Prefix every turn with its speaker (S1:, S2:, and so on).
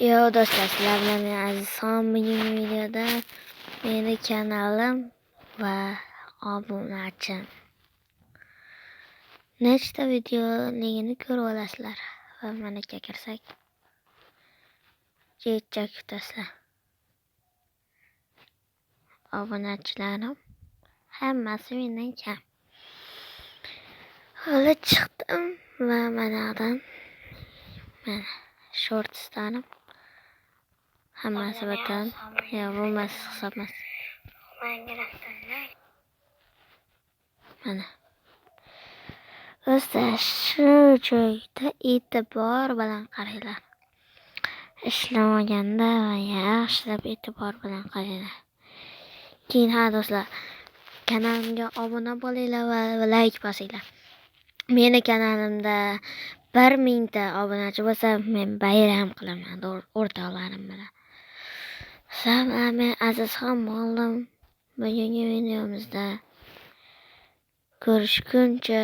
S1: Yo do'stlar, sizlar bilan men Azizxon. Bugungi videoda meni kanalim va obunachim. Nechta videoligini ko'rib olasizlar. Va managa kirsak, kecha kutasizlar. Obunachilarim hammasi mendan kam. Hali chiqdim va manadan mana shortslarim hammasi butun. Yo'q, bu emas, hisob emas. Mana. Do'stlar, shu joyda e'tibor bilan qaranglar. Ishlamaganda va yaxshilab e'tibor bilan qaranglar. Keyin ha do'stlar, kanalimga obuna bo'linglar va like bosinglar. Meni kanalimda 1000 ta obunachi bo'lsa, men bayram qilaman o'rtoqlarim bilan. Sizlar bilan men Azizxon bo'ldim. Bugungi videomizda ko'rishguncha.